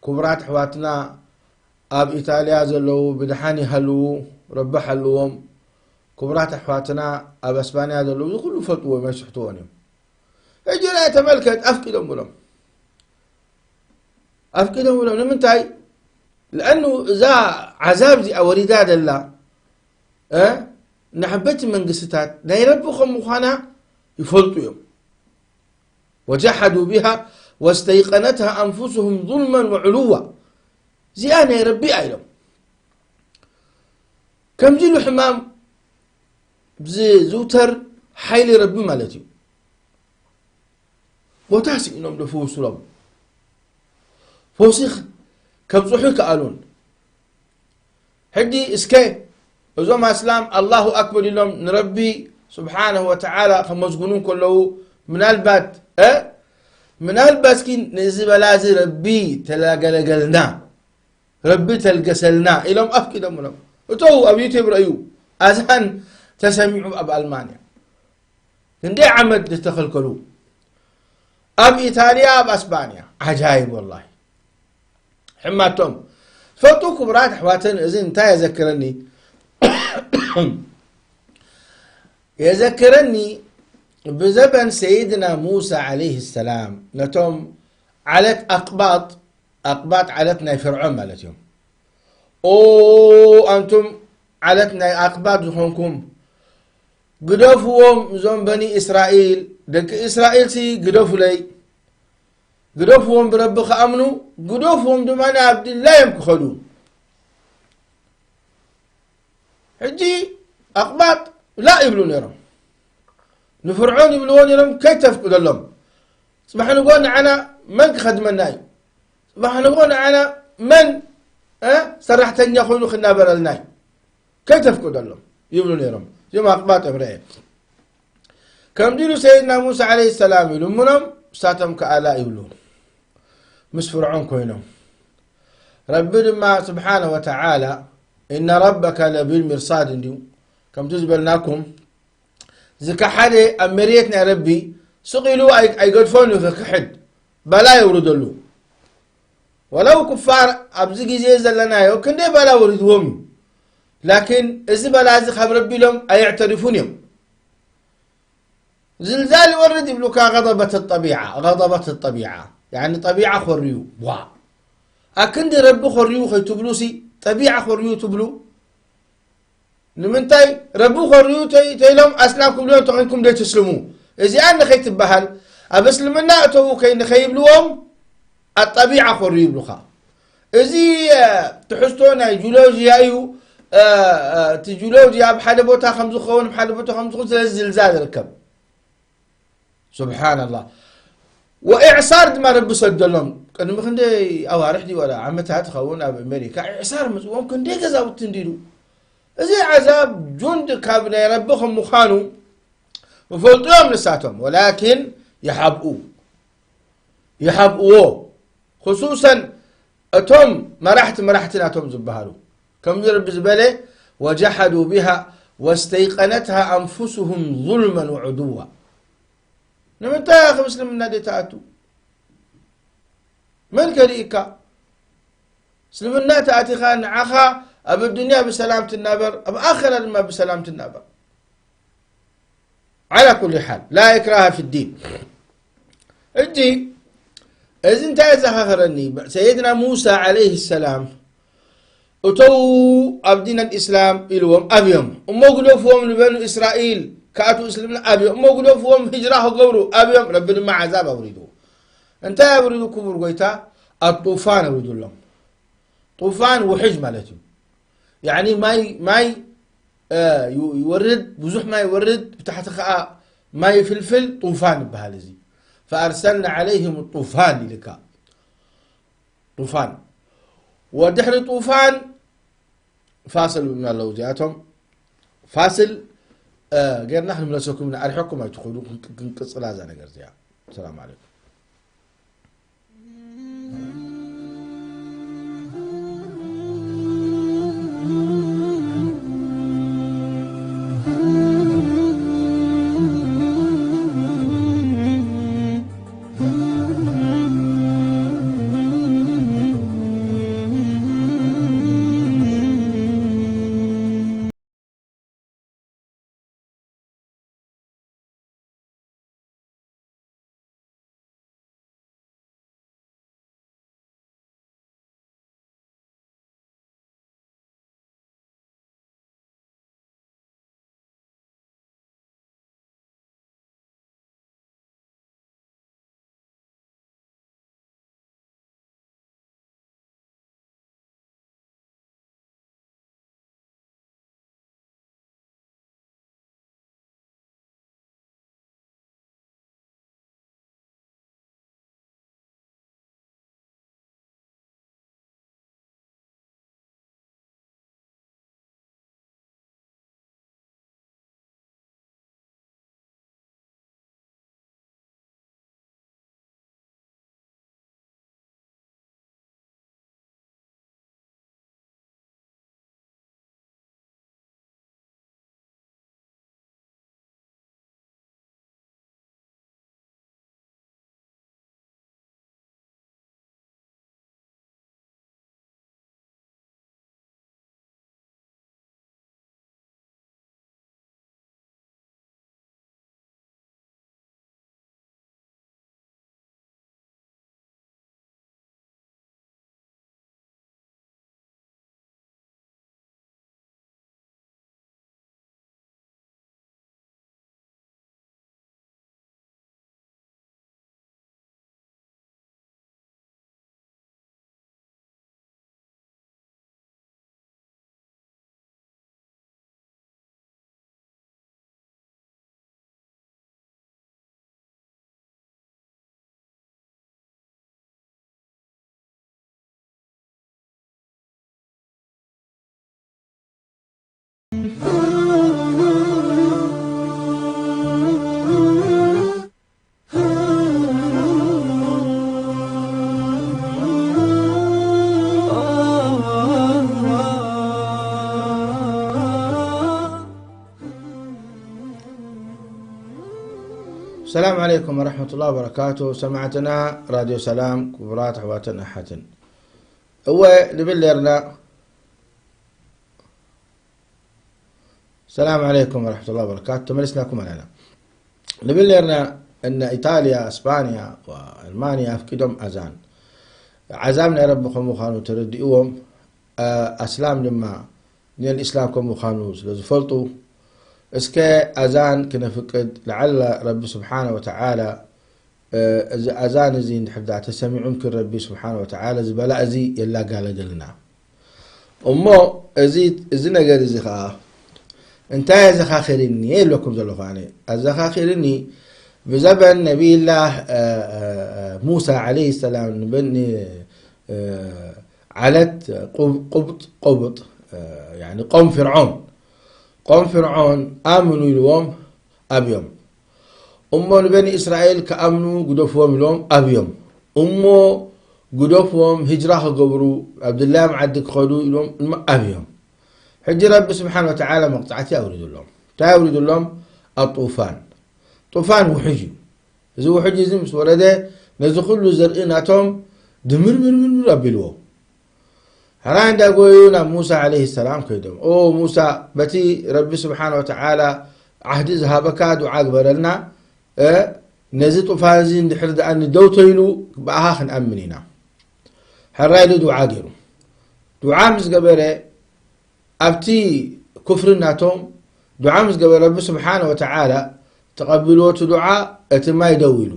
ክቡራት ኣሕዋትና ኣብ ኢጣልያ ዘለዉ ብድሓን ይሃልዉ፣ ረቢ ሓልዎም። ክቡራት ኣሕዋትና ኣብ ኣስፓንያ ዘለዉ፣ እዚ ኩሉ ይፈልጥዎ እዮም፣ ኣይስሕትዎን እዮም። ሕጂ ርኣ፣ ተመልከት፣ ኣፍቂዶም ብሎም። ኣፍቂዶም ብሎም። ንምንታይ? ለኣኑ እዛ ዓዛብ እዚኣ ወሪዳ ዘላ፣ እ፣ ንዓበይቲ መንግስትታት ናይ ረቢ ከም ምዃና ይፈልጡ እዮም። وجحدوا بها واستيقنتها أنفسهم ظلما وعلوا። እዚኣ ናይ ረቢ እያ ኢሎም። ከምዚ ኢሉ ሕማም ዝዝውተር ሓይሊ ረቢ ማለት እዩ። ቦታ ስኢኖም ዶ ፈውስሎም? ፈውሲ ከብጽሑ ይከኣሉን። ሕጂ እስከ እዞም ኣስላም ኣላሁ ኣክበር ኢሎም ንረቢ ስብሓነሁ ወተዓላ ከመስግኑ እንከለዉ፣ ምናልባት፣ እ፣ ምናልባት ኪ ነዚ በላ እዚ ረቢ ተላገለገልና፣ ረቢ ተልገሰልና ኢሎም ኣፍቂዶምሎም። እተው፣ ኣብ ዩቱብ ረእዩ፣ ኣዛን ተሰሚዑ ኣብ ኣልማንያ። ክንደይ ዓመት ዝተኸልከሉ። ኣብ ኢጣልያ፣ ኣብ ኣስፓንያ። ዓጃይብ ወላሂ። ሕማቶም። ፈቱ ክቡራት ኣሕዋትን፣ እዚ እንታይ የዘክረኒ? የዘክረኒ ብዘበን ሰይድና ሙሳ ዓለይሂ ሰላም ነቶም ዓለት ኣቅባጥ፣ ኣቅባጥ ዓለት ናይ ፍርዖን ማለት እዮም። ኦ ኣንቱም ዓለት ናይ ኣቅባጥ ዝኾንኩም፣ ግደፍዎም እዞም በኒ እስራኤል፣ ደቂ እስራኤል ሲ ግደፉለይ፣ ግደፍዎም ብረቢ ክኣምኑ፣ ግደፍዎም ድማ ኣብ ድላዮም ክኸዱ። ሕጂ ኣቕባጥ ላ ይብሉ ነይሮም። ንፍርዖን ይብልዎ ነይሮም፣ "ከይተፍቅደሎም። ጽባሕ ንግሆ ንዓና መን ክኸድመና እዩ? ጽባሕ ንግሆ ንዓና መን፣ እ፣ ሰራሕተኛ ኮይኑ ክናበረልና እዩ? ከይተፍቅደሎም" ይብሉ ነይሮም። እዚኦም ኣቕባጥ እዮም፣ ርአ። ከምዚ ኢሉ ሰይድና ሙሳ ዓለይሂ ሰላም ይልምኖም፣ እሳቶም ከኣ ላ ይብሉ። ምስ ፍርዖን ኮይኖም። ረቢ ድማ ስብሓነ ወተዓላ፣ "ኢነ ረበከ ለቢልሚርሳድ" እንድዩ። ከምቲ ዝበልናኩም፣ ዝከሓደ ኣብ መሬት ናይ ረቢ ስቕ ኢሉ ኣይ-፣ ኣይገድፎን እዩ ክክሕድ። በላ የውርደሉ። ወለው ኩፋር ኣብዚ ግዜ ዘለናዮ ክንደይ በላ ወሪድዎም እዩ። ላኪን እዚ በላ እዚ ካብ ረቢ ኢሎም ኣየዕተሪፉን እዮም። ዝልዛል ይወርድ ይብሉካ غضبت الطبيعة، غضبت الطبيعة። ያኒ ጠቢዓ ኮርዩ፣ ዋ። ኣክንዲ ረቢ ኮርዩ ከይትብሉ ሲ፣ ጠቢዓ ኮርዩ ትብሉ። ንምንታይ ረቢ ኮርዩ ተይ-፣ ተይሎም ኣስላም ክብልዎም ተኾይንኩም ደይ ትስልሙ? እዚኣ ንኸይትበሃል፣ ኣብ እስልምና እተዉ ከይ-፣ ንኸይብልዎም ኣጠቢዓ ኮርዩ ይብሉኻ። እዚ፣ እ፣ ትሕዝቶ ናይ ጂኦሎጂያ እዩ። እ፣ እ፣ እቲ ጂኦሎጂያ ኣብ ሓደ ቦታ ከም ዝኸውን፣ ኣብ ሓደ ቦታ ከም ዝኸውን፣ ስለዚ ዝልዛል ይርከብ። ሱብሓነላህ። ወኢዕሳር ድማ ረቢ ሰደሎም። ቅድሚ ክንደይ ኣዋርሕ ድዩ ወላ ዓመታት ይኸውን ኣብ ኣሜሪካ ኢዕሳር መጽዎም ክንደይ ገዛውቲ እንዲሉ። እዚ ዓዛብ ጁንድ ካብ ናይ ረቢ ከም ምዃኑ ይፈልጡ እዮም ንሳቶም። ወላኪን ይሓብኡ። ይሓብእዎ። ክሱሰን እቶም መራሕቲ መራሕቲ ናቶም ዝበሃሉ። ከምዚ ረቢ ዝበለ፣ "ወጀሓዱ ቢሃ ወስተይቀነትሃ ኣንፉሱሁም ዙልመን ወዕዱዋ።" ንምንታይ ኢኻ ምስልምና ደይ ትኣቱ? መን ከሪእካ? እስልምና ተኣቲኻ ንዓኻ ኣብ ኣዱንያ ብሰላም ትናበር፣ ኣብ ኣኸራ ድማ ብሰላም ትናበር። ዓላ ኩሊ ሓል፣ ላ ኢክራሃ ፊ ዲን። ሕጂ እዚ እንታይ የዘኻኽረኒ? ሰይድና ሙሳ ዓለይሂ ሰላም፣ እተው ኣብ ዲን ኣልእስላም ኢልዎም ኣብዮም። እሞ ግደፍዎም ንበኑ እስራኤል ክኣትዉ እስልምና ኣብዮም። እሞ ግደፍዎም ህጅራ ክገብሩ ኣብዮም። ረቢ ድማ ዓዛብ ኣውሪዱ። እንታይ ኣውሪዱ ክቡር ጎይታ? ኣጡፋን ኣውሪዱሎም። ጡፋን ውሕጅ ማለት እዩ። ያዕኒ ማይ፣ ማይ፣ እ፣ ዩ-፣ ይወርድ፣ ብዙሕ ማይ ይወርድ፣ ብታሕቲ ኸኣ ማይ ይፍልፍል፣ ጡፋን ይበሃል እዚ። ፈኣርሰልና ዓለይሂም ጡፋን ኢልካ። ጡፋን። ወድሕሪ ጡፋን ፋስል ይብሉና ኣለዉ እዚኣቶም። ፋስል፣ እ፣ ጌርና ክንምለሰኩም ኢና። ኣርሒቕኩም ኣይትኹዱ፣ ክን-፣ ክንቅጽላ እዛ ነገር እዚኣ። ሰላም ዓለይኩም። ሰላም ዓለይኩም ወረሕመቱላሂ ወበረካቱ። ሰማዕትና ራድዮ ሰላም፣ ክቡራት ኣሕዋትን ኣሓትን፣ እወ ንብል ኔርና። ሰላም ዓለይኩም ወረሕመቱላሂ ወበረካቱ። ተመሊስናኩም ኣለና። ንብል ኔርና፣ እነ ኢጣልያ፣ እስፓንያ፣ ኣልማንያ ኣፍቂዶም ኣዛን። ዓዛብ ናይ ረቢ ከም ምዃኑ ተረዲእዎም፣ ኣ-፣ ኣስላም ድማ ዲን ኣልእስላም ከም ምዃኑ ስለ ዝፈልጡ፣ እስከ ኣዛን ክነፍቅድ፣ ለዓለ ረቢ ስብሓነ ወተዓላ፣ እ፣ እዚ ኣዛን እዚ እንድሕር ደኣ ተሰሚዑ እምክን ረቢ ስብሓነ ወተዓላ፣ እዚ በላእ እዚ የላጋለገልና። እሞ እዚ፣ እዚ ነገር እዚ ኸኣ እንታይ ኣዘኻኺርኒ እየ ኢለኩም ዘለኹ ኣነ። ኣዘኻኺርኒ ብዘበን ነቢይላህ፣ እ፣ እ፣ እ፣ ሙሳ ዓለይሂ ሰላም ንበኒ፣ እ፣ ዓለት ቁብ-፣ ቁብጥ፣ ቁብጥ፣ እ፣ ያኒ ቆም ፍርዖን፣ ቆም ፍርዖን ኣምኑ ኢልዎም ኣብዮም። እሞ ንበኒ እስራኤል ክኣምኑ ግደፍዎም ኢልዎም ኣብዮም። እሞ ግደፍዎም፣ ህጅራ ክገብሩ፣ ኣብ ድላዮም ዓዲ ክኸዱ ኢልዎም እሞ ኣብዮም። ሕጂ ረቢ ስብሓን ወተዓላ መቕጻዕቲ ኣውሪዱሎም። እንታይ ኣውሪዱሎም? ኣጡፋን። ጡፋን ውሕጅ እዩ። እዚ ውሕጅ እዚ ምስ ወረደ፣ ነዚ ኩሉ ዘርኢ ናቶም ድምርምርምርምር ኣቢልዎ። ሕራይ እንዳጎዩ ናብ ሙሳ ዓለይሂ ሰላም ከይዶም፣ "ኦ ሙሳ፣ በቲ ረቢ ስብሓነ ወተዓላ ዓህዲ ዝሃበካ ዱዓ ግበረልና፣ እ፣ ነዚ ጡፋን እዚ እንድሕር ደኣ ንደው ተይሉ ብኣኻ ክንኣምን ኢና። ሕራይ ኢሉ ዱዓ ገይሩ። ዱዓ ምስ ገበረ ኣብቲ ኩፍሪ ናቶም ዱዓ ምስ ገበረ ረቢ ስብሓነ ወተዓላ ተቐቢልዎ እቲ ዱዓ እቲ ማይ ደው ኢሉ።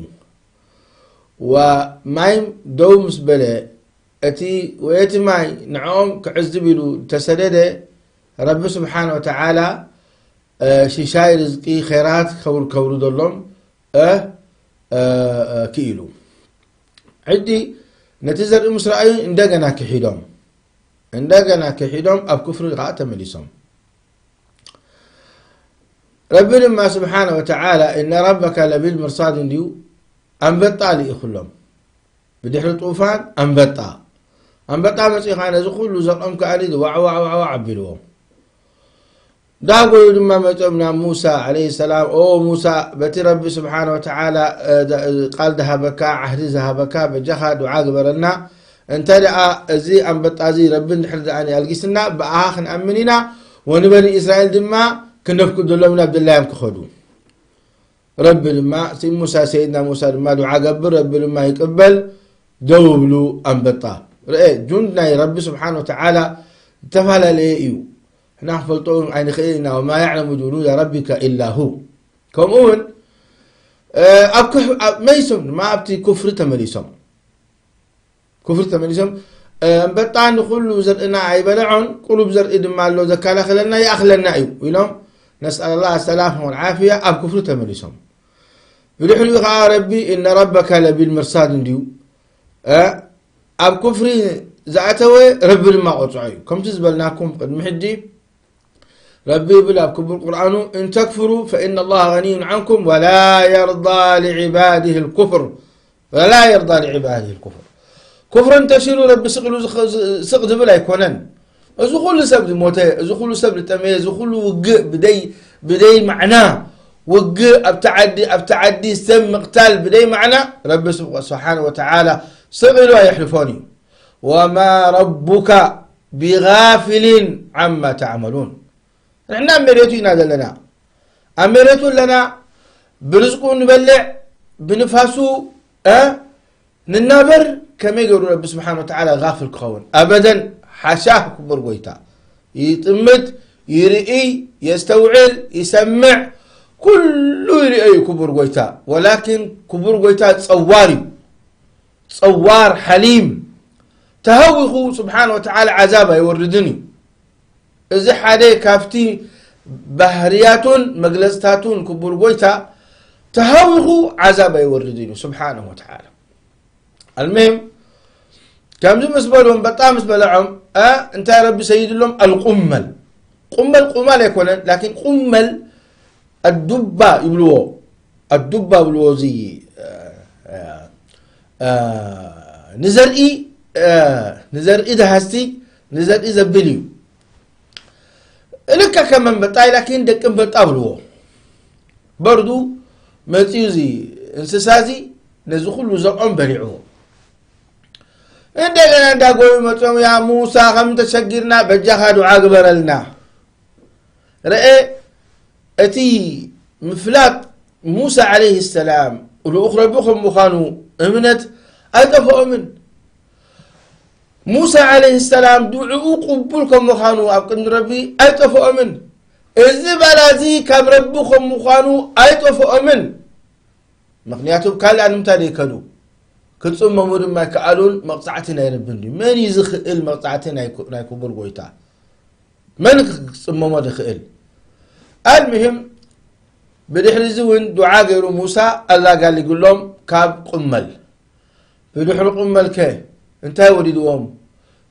ወማይ ደው ምስ በለ እቲ ወየቲ ማይ ንዕኦም ክዕዝብ ኢሉ ተሰደደ ረቢ ስብሓነ ወተዓላ ሽሻይ ርዝቂ ኸይራት ከውር ከውርደሎም ክኢሉ። ሕጂ ነቲ ዘርኢ ምስ ረኣዩ እንደገና ክሒዶም እንደገና ክሒዶም ኣብ ክፍሪ ከዓ ተመሊሶም። ረቢ ድማ ስብሓነ ወተዓላ እነ ረበካ ለቢል ምርሳድ እንዲዩ ኣንበጣ ልኢኹሎም። ብድሕሪ ጡፋን ኣንበጣ ኣንበጣ መፂኻ ነዚ ኩሉ ዘቕም ከኣኒ ዋዕዋዕዋዕዋ ኣቢልዎም። ዳጎዩ ድማ መፅኦም ናብ ሙሳ ዓለይሂ ሰላም፣ ኦ ሙሳ፣ በቲ ረቢ ስብሓነ ወተዓላ ቃል ዝሃበካ ዓህዲ ዝሃበካ በጃኻ ዱዓ ግበረልና። እንተ ደኣ እዚ ኣንበጣ እዚ ረቢ እንድሕር ደኣ ኣልጊስና ብኣኻ ክንኣምን ኢና። ወንበኒ እስራኤል ድማ ክነፍቅደሎም ኢና ብድላዮም ክኸዱ። ረቢ ድማ እቲ ሙሳ ሰይድና ሙሳ ድማ ዱዓ ገብር ረቢ ድማ ይቅበል። ደው ብሉ ኣንበጣ ርአ። ጁንድ ናይ ረቢ ስብሓን ወተዓላ ዝተፈላለየ እዩ። ሕና ክፈልጦ ኣይንኽእል ኢና። ወማ ያዕለሙ ጁኑደ ረቢከ ኢላ ሁ። ከምኡ እውን ኣብ መይሶም ድማ ኣብቲ ኩፍሪ ተመሊሶም ኩፍሪ ተመሊሶም። ኣንበጣ ንኩሉ ዘርእና ኣይበለዖን። ቁሩብ ዘርኢ ድማ ኣሎ ዘከላኸለና ይኣኽለና እዩ ኢሎም ነስኣል ላ ሰላም ወልዓፍያ ኣብ ኩፍሪ ተመሊሶም። ብድሕሪኡ ከዓ ረቢ እነ ረበካ ለቢል ምርሳድ እንድዩ። ኣብ ኩፍሪ ዝኣተወ ረቢ ድማ ቆፅዖ እዩ። ከምቲ ዝበልናኩም ቅድሚ ሕጂ ረቢ ይብል ኣብ ክቡር ቁርኣኑ እን ተክፍሩ ፈኢነ ላሃ ገኒዩን ዓንኩም ወላ የርዳ ሊዕባድህ ልኩፍር። ወላ የርዳ ሊዕባድህ ልኩፍር። ኩፍሪ እንተሽሩ ረቢ ስቕ ኢሉ ስቕ ዝብል ኣይኮነን። እዚ ኩሉ ሰብ ዝሞተ፣ እዚ ኩሉ ሰብ ዝጠመየ፣ እዚ ኩሉ ውግእ ብደይ ብደይ ማዕና ውግእ ኣብቲ ዓዲ ኣብቲ ዓዲ ሰብ ምቕታል ብደይ ማዕና ረቢ ስብሓነ ወተዓላ ስቕ ኢሉ ኣየሕልፎን እዩ። ወማ ረቡካ ቢጋፊሊን ዓማ ተዕመሉን። ንሕና ኣብ መሬቱ ኢና ዘለና። ኣብ መሬቱ ኣለና። ብርዝቁ ንበልዕ፣ ብንፋሱ ንናበር። ከመይ ገይሩ ረቢ ስብሓን ወተዓላ ጋፍል ክኸውን? ኣበደን። ሓሻህ ክቡር ጎይታ ይጥምት፣ ይርእይ፣ የስተውዕል፣ ይሰምዕ፣ ኩሉ ይርእዮ እዩ ክቡር ጎይታ። ወላኪን ክቡር ጎይታ ፀዋር እዩ። ፀዋር ሓሊም። ተሃዊኹ ስብሓን ወተዓላ ዓዛብ ኣይወርድን እዩ። እዚ ሓደ ካብቲ ባህርያቱን መግለፅታቱን ክቡር ጎይታ ተሃዊኹ ዓዛብ ኣይወርድን እዩ ስብሓንሁ ወተዓላ። ኣልሙሂም ከምዚ ምስ በልዎም በጣም ምስ በለዖም እንታይ ረቢ ሰይድሎም ኣልቁመል ቁመል ቁማል ኣይኮነን ላኪን ቁመል ኣዱባ ይብልዎ ኣዱባ ብልዎ እዚ ንዘርኢ ንዘርኢ ደሃስቲ ንዘርኢ ዘብል እዩ። እልካ ከም ኣንበጣ ኢላኪን ደቂ ኣንበጣ ብልዎ በርዱ መፅዩ እዚ እንስሳ እዚ ነዚ ኩሉ ዘቆም በሊዕዎ። እንደገና እንዳጎዩ መፅኦም ያ ሙሳ ከም ተሸጊርና በጃኻ ዱዓ ግበረልና። ረኤ እቲ ምፍላጥ ሙሳ ዓለይሂ ሰላም ልኡኽ ረቢ ከም ምዃኑ እምነት ኣይጠፍኦምን። ሙሳ ዓለይሂ ሰላም ዱዕኡ ቅቡል ከም ምዃኑ ኣብ ቅድሚ ረቢ ኣይጠፍኦምን። እዚ ባላ እዚ ካብ ረቢ ከም ምዃኑ ኣይጠፍኦምን። ምኽንያቱ ካልእ ንምንታይ ደይከዱ ክፅመሙ ድማ ኣይከኣሉን። መቕፃዕቲ ናይ ረቢ እንዲ መን እዩ ዝኽእል መቕፃዕቲ ናይ ክቡር ጎይታ? መን ክፅመሞ ዝኽእል? ኣልምሂም ብድሕሪ እዚ እውን ዱዓ ገይሩ ሙሳ ኣላጋሊግሎም ካብ ቁመል። ብድሕሪ ቁመል ከ እንታይ ወሪድዎም?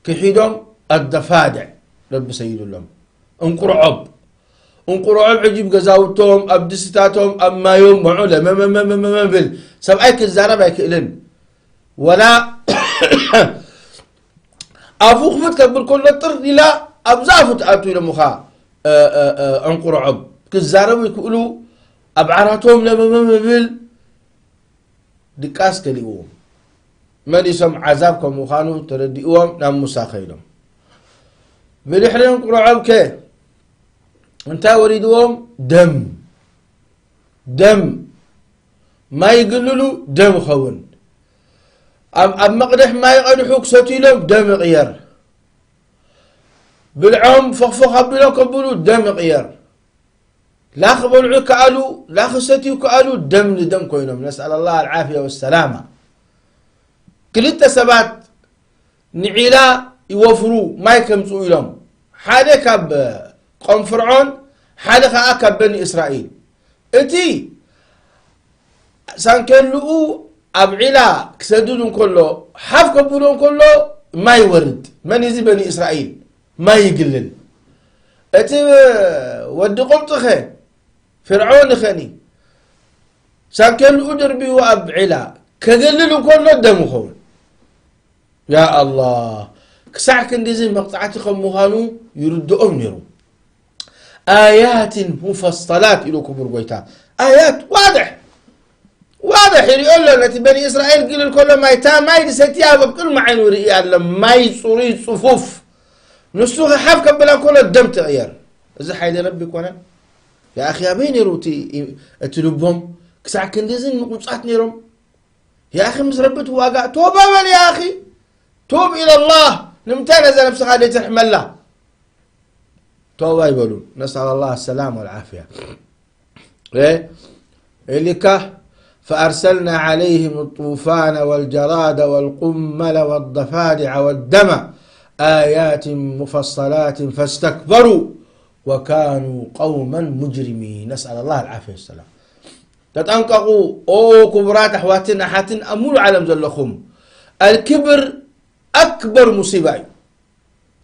ክሒዶም ኣደፋድዕ ረቢ ሰይዱሎም። እንቁርዖብ እንቁርዖብ ዕጅብ ገዛውቶም ኣብ ድስታቶም ኣብ ማዮም መዑ ለመመመመመብል ሰብኣይ ክዛረብ ኣይክእልን። ወላ ኣፉ ክፍት ከብል ከሎ ጥር ኢላ ኣብዛ ኣፉ ትኣቱ ኢሎምኻ። ዕንቁርዖብ ክዛረቡ ይክእሉ። ኣብ ዓራቶም ለመመመብል ድቃስ ከሊእዎም መሊሶም ዓዛብ ከም ምዃኑ ተረዲእዎም ናብ ሙሳ ከይዶም። ብድሕሪ ዕንቁርዖብ ከ እንታይ ወሪድዎም? ደም ደም ማይ ይግልሉ፣ ደም ይኸውን። ኣብ ኣብ መቕደሕ ማይ ይቐድሑ፣ ክሰትዩ ኢሎም ደም ይቕየር። ብልዖም ፈኽፈኽ ኣቢሎም ከብሉ ደም ይቕየር። ላ ክበልዑ ይከኣሉ፣ ላ ክሰትዩ ይከኣሉ፣ ደም ንደም ኮይኖም። ነስኣል ኣላህ ኣልዓፍያ ወሰላማ። ክልተ ሰባት ንዒላ ይወፍሩ፣ ማይ ከምጽኡ ኢሎም። ሓደ ካብ ቆም ፍርዖን፣ ሓደ ኸኣ ካብ በኒ እስራኤል። እቲ ሳንኬልኡ ኣብ ዒላ ክሰድድ እንከሎ፣ ሓፍ ከብሎ እንከሎ፣ ማይ ይወርድ። መን እዚ? በኒ እስራኤል። ማይ ይግልል። እቲ ወዲ ቁብጢኸ፣ ፍርዖን ኸኒ፣ ሳንኬልኡ ድርቢኡ ኣብ ዒላ ከገልል እንከሎ ደም ይኸውን። ያ ኣላህ፣ ክሳዕ ክንዲዚ መቕጻዕቲ ከም ምዃኑ ይርድኦም ነይሩ። ኣያትን ሙፈሰላት ኢሉ ክቡር ጎይታ። ኣያት ዋድሕ፣ ዋድሕ ይሪኦ ኣሎ። ነቲ በኒ እስራኤል ግልል ከሎ ማይ፣ እታ ማይ ዝሰትያ ኣብ ቅድሚ ዓይኑ ይርኢ ኣሎ። ማይ ጽሩይ ጽፉፍ። ንሱ ክሓፍ ከብላ ከሎ ደም ትቕየር። እዚ ሓይሊ ረቢ ይኮነን? ያ ኣኺ፣ ኣበይ ነይሩ እቲ፣ እቲ ልቦም? ክሳዕ ክንዲዝን ንቑጻት ነይሮም። ያ ኣኺ፣ ምስ ረቢ ትዋጋእ፣ ቶባ በል ያ ኣኺ። ቱብ ኢለላህ። ንምንታይ ነዛ ነብስኻ ዘይትርሕመላ? ቶባ ይበሉ። ነስኣል ኣላህ ሰላም ወልዓፍያ። እ፣ ኢልካ፣ فأرسلنا عليهم الطوفان والجراد والقمل والضفادع والدم آيات مفصلات فاستكبروا وكانوا قوما مجرمين. نسأل الله العافية والسلام. ተጠንቀቑ፣ ኦ ክቡራት ኣሕዋትን ኣሓትን ኣብ ሙሉእ ዓለም ዘለኹም። الكبر أكبر مصيبة እዩ።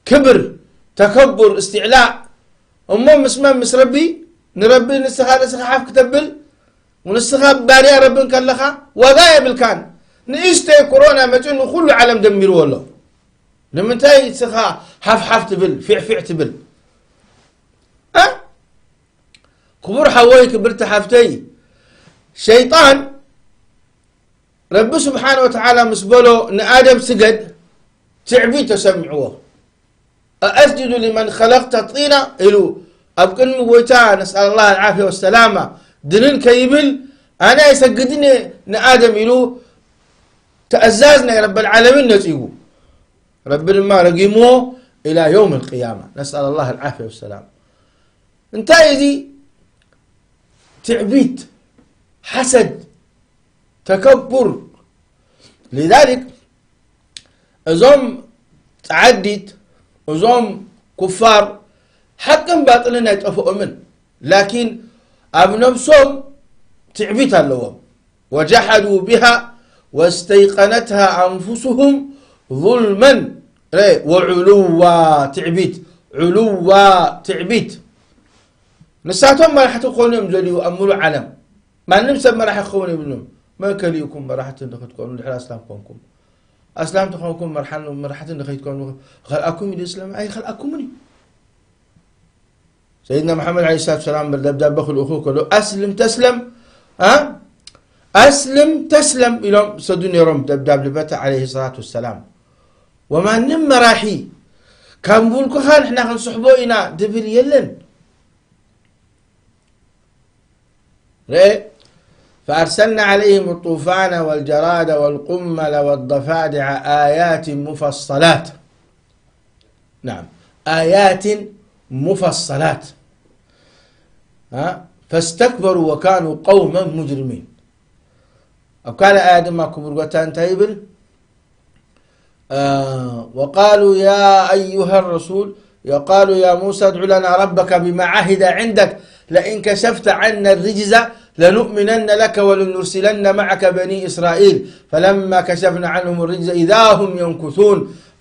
ክብር፣ ተከቡር፣ እስትዕላእ። እሞ ምስ መን? ምስ ረቢ። ንረቢ ንስኻ ንስኻ ሓፍ ክተብል፣ ንስኻ ባርያ ረቢ እንከለኻ ዋጋ የብልካን። ንእሽተይ ኮሮና መፂኡ ንኩሉ ዓለም ደሚርዎ ኣሎ። ንምንታይ ንስኻ ሓፍሓፍ ትብል፣ ፊዕፊዕ ትብል? እ? ክቡር ሓወይ፣ ክብርቲ ሓፍተይ፣ ሸይጣን ረቢ ስብሓነ ወተዓላ ምስ በሎ ንኣደም ስገድ፣ ትዕቢት ተሰሚዕዎ። "ኣኣስጅዱ ሊመን ኸለቅተ ጢና?" ኢሉ ኣብ ቅድሚ ጎይታ፣ ነስኣል ላህ ኣልዓፍያ ወሰላማ፣ ድንን ከይብል፣ "ኣነ ኣይሰግድን እየ ንኣደም?" ኢሉ ተኣዛዝ ናይ ረበል ዓለሚን ነጺጉ። ረቢ ድማ ረጊምዎ ኢላ የውም ኣልቅያማ። ነስኣል ላህ ኣልዓፍያ ወሰላማ። እንታይ እዚ ትዕቢት፣ ሓሰድ፣ ተከቡር? ሊዛሊክ እዞም ጸዓዲት፣ እዞም ኩፋር ሓቅን ባጥልን ኣይጠፍኦምን፣ ላኪን ኣብ ነብሶም ትዕቢት ኣለዎም። وجحدوا بها واستيقنتها أنفسهم ظلما، ረ-፣ وعلوا ትዕቢት፣ ዑሉዋ ትዕቢት። ንሳቶም መራሕቲ ክኾኑ እዮም ዘልዩ ኣብ ሙሉእ ዓለም። ማንም ሰብ መራሒ ክኸውን የብሉን። መን ከሊኡኩም መራሕቲ ንኽትኮኑ ድሕሪ ኣስላም ኮንኩም? ኣስላም ተኾንኩም መርሓን-፣ መራሕቲ ንኸይትኮኑ ኸልኣኩም እዩ እስላም? ኣይኸልኣኩምን እዩ። ሰይድና መሓመድ ዓለይሂ ሰላቱ ሰላም ደብዳበ ክልእኹ ከሎ፣ "ኣስልም ተስለም፣ ኣ? ኣስልም ተስለም" ኢሎም ሰዱ ነይሮም ደብዳብ ልበተ ዓለይሂ ሰላቱ ወሰላም። ወማንም መራሒ ካብ ሙልክኻ ንሕና ክንስሕቦ ኢና ድብል የለን። ርኤ፣ فأرسلنا عليهم الطوفان والجراد والقمل والضفادع آيات مفصلات. نعم، آيات مفصلات. ها؟ فاستكبروا وكانوا قوما مجرمين. ኣብ ካልእ ኣያ ድማ ክቡር ጎታ እንታይ ይብል? آه، وقالوا يا أيها الرسول، قالوا يا موسى ادع لنا ربك بما عهد عندك لئن كشفت عنا الرجز لنؤمنن لك ولنرسلن معك بني إسرائيل، فلما كشفنا عنهم الرجز إذا هم ينكثون،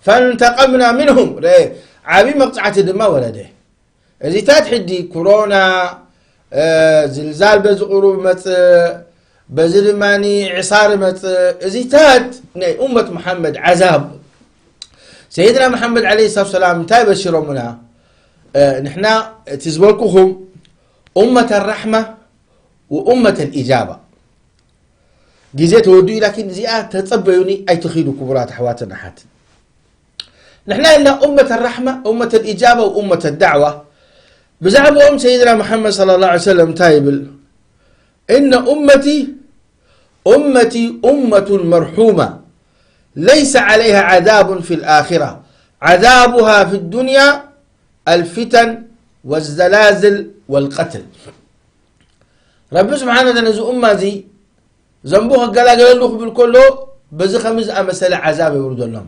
فانتقمنا منهم. ርኤ፣ ዓብዪ መቕጻዕቲ ድማ ወረደ። እዚታት ሕጂ ኮሮና፣ እ፣ ዝልዛል በዚ ቁሩብ መጽእ፣ በዚ ድማ ዕሳር መጽእ፣ እዚታት ናይ ኡመት መሓመድ ዓዛብ። ሰይድና መሓመድ ዓለይሂ ሰላቱ ሰላም እንታይ በሽሮምና? እ፣ ንሕና እቲ ዝበልኩኹም ኡመተ ራሕማ ወኡመተ ኢጃባ። ግዜ ተወዲኡ፣ ላኪን እዚኣ ተጸበዩኒ፣ ኣይትኺዱ ክቡራት ኣሕዋትን ኣሓትን። ንሕና ኢልና ኡመተ ራሕማ፣ ኡመተ ኢጃባ ወኡመተ ዳዕዋ። ብዛዕባኦም ሰይድና መሓመድ ሰለላሁ ዐለይሂ ወሰለም እንታይ ይብል? "እነ ኡመቲ أمتي أمة مرحومة ليس عليها عذاب في الآخرة، عذابها في الدنيا الفتن والزلازل والقتل. ረቢ ስብሓነ ወተዓላ ነዚ ኡማ እዚ ዘንቡ ክገላገለሉ ክብል ከሎ በዚ ከምዚ ዝኣመሰለ ዓዛብ የውርደሎም።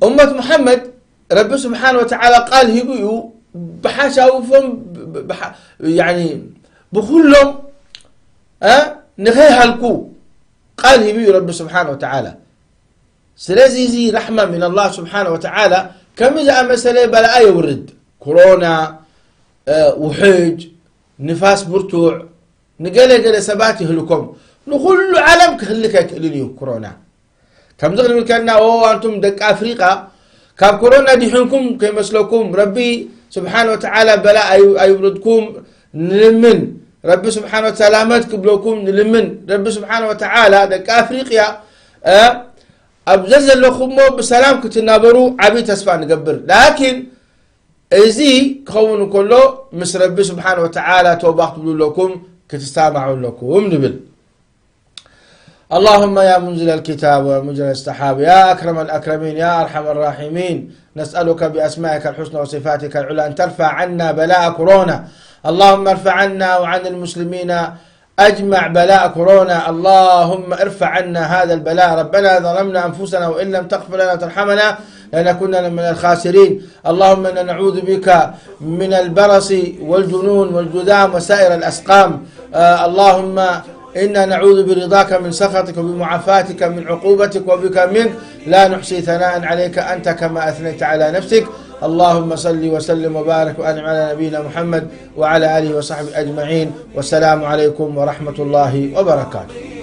ኡመት ሙሓመድ ረቢ ስብሓነ ወተዓላ ቃል ሂቡ እዩ ብሓሻውፎም ብ-፣ ብ-፣ ብሓ-፣ ያኒ ብኹሎም እ ንኸይሃልኩ ቃል ሂቡ እዩ ረቢ ስብሓነ ወተዓላ። ስለዚ እዚ ራሕማ ምን ኣላህ ስብሓነ ወተዓላ ከምዚ ዝኣመሰለ በላኣ የውርድ። ኮሮና፣ እ፣ ውሕጅ፣ ንፋስ ብርቱዕ፣ ንገለ ገለ ሰባት ይህልኮም። ንኹሉ ዓለም ክህልክ ኣይክእልን እዩ ኮሮና። ከምዚ ክንብል ከለና፣ ኦ፣ ኣንቱም ደቂ ኣፍሪቃ፣ ካብ ኮሮና ዲሕንኩም ከይመስለኩም፣ ረቢ ስብሓነ ወተዓላ በላ ኣዩ-፣ ኣዩብርድኩም ንልምን። ረቢ ስብሓነ ወተዓላ ሰላመት ክብለኩም ንልምን። ረቢ ስብሓነ ወተዓላ ደቂ ኣፍሪቅያ፣ እ፣ ኣብ ዘዘለኹሞ ብሰላም ክትናበሩ ዓብዪ ተስፋ ንገብር። ላኪን እዚ ክኸውን እንከሎ ምስ ረቢ ስብሓነ ወተዓላ ተውባ ክትብሉ ኣለኩም፣ ክትሰማዑ ኣለኩም ንብል። اللهم يا منزل الكتاب ويا مجري السحاب، يا أكرم الأكرمين، يا أرحم الراحمين، نسألك بأسمائك الحسنى وصفاتك العلى أن ترفع عنا بلاء كورونا. اللهم ارفع عنا وعن المسلمين أجمع بلاء كورونا. اللهم ارفع عنا هذا البلاء. ربنا ظلمنا أنفسنا وإن لم تغفر لنا وترحمنا لنكونن من الخاسرين. اللهم إنا نعوذ بك من البرص والجنون والجذام وسائر الأسقام. آه، اللهم إنا نعوذ برضاك من سخطك وبمعافاتك من عقوبتك وبك منك. لا نحصي ثناء عليك أنت كما أثنيت على نفسك. اللهم صل وسلم وبارك وأنعم على نبينا محمد وعلى آله وصحبه أجمعين. والسلام عليكم ورحمة الله وبركاته.